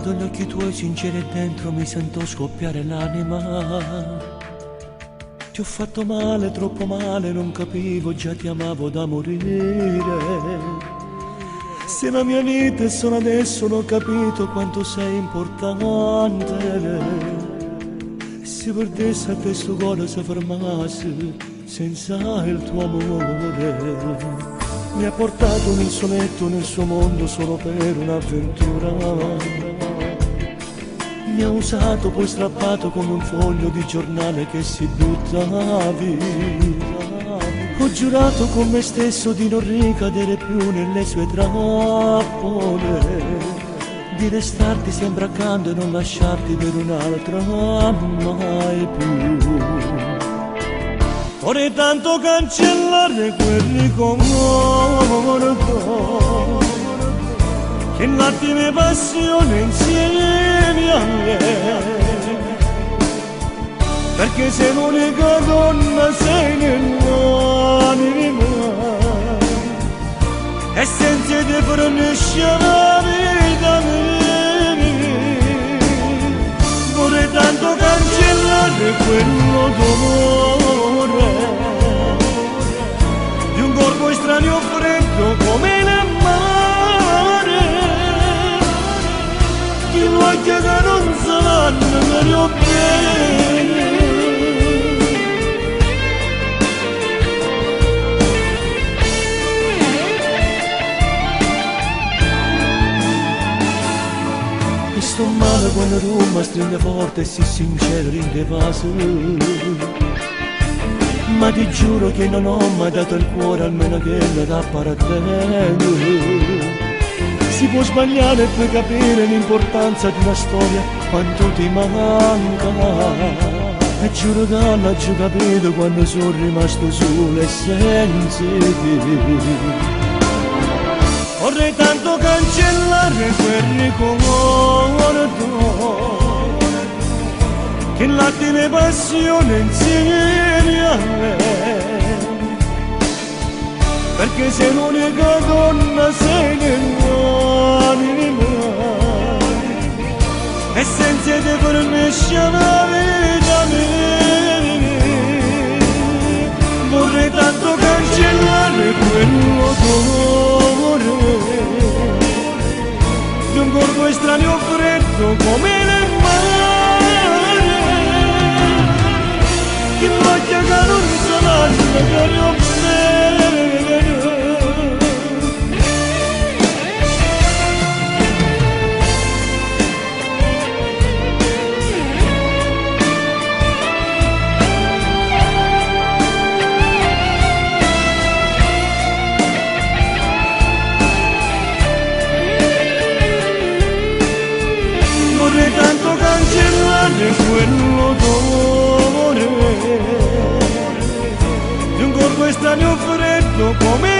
Guardo gli occhi tuoi sinceri e dentro mi sento scoppiare l'anima. Ti ho fatto male, troppo male, non capivo, già ti amavo da morire. Sei la mia vita e solo adesso l'ho capito quanto sei importante. Se perdessi a te sto cuore si fermasse senza il tuo amore. Mi ha portato nel suo letto, nel suo mondo solo per un'avventura. Mi ha usato, poi strappato come un foglio di giornale che si butta via. Ho giurato con me stesso di non ricadere più nelle sue trappole, di restarti sempre accanto e non lasciarti per un'altra mai più. Vorrei tanto cancellare quel ricordo che l'attimo passione insieme a me, perché sei l'unica donna, sei nell'anima e senza te fornisce la vita mia. Vorrei tanto cancellare quell'odore di un corpo estraneo freddo come il mare, che l'occhio che non sanno che bene. E sto male quando tu mi stringi forte e sei sincero in te vasi, ma ti giuro che non ho mai dato il cuore almeno che t'appartiene. Si può sbagliare e puoi capire l'importanza di una storia quanto ti manca, e giuro che l'ho già capito quando sono rimasto solo e senza te. Vorrei tanto cancellare quel ricordo che l'attimo passione insieme a me, perché sei l'unica donna, sei nell'anima e senza te fornisce la vita mia. Vorrei tanto cancellare quell'odore di un corpo estraneo freddo come il mare, che l'occhio che non sanno che io bene. Vorrei tanto cancellare quell'odore di un corpo estraneo freddo come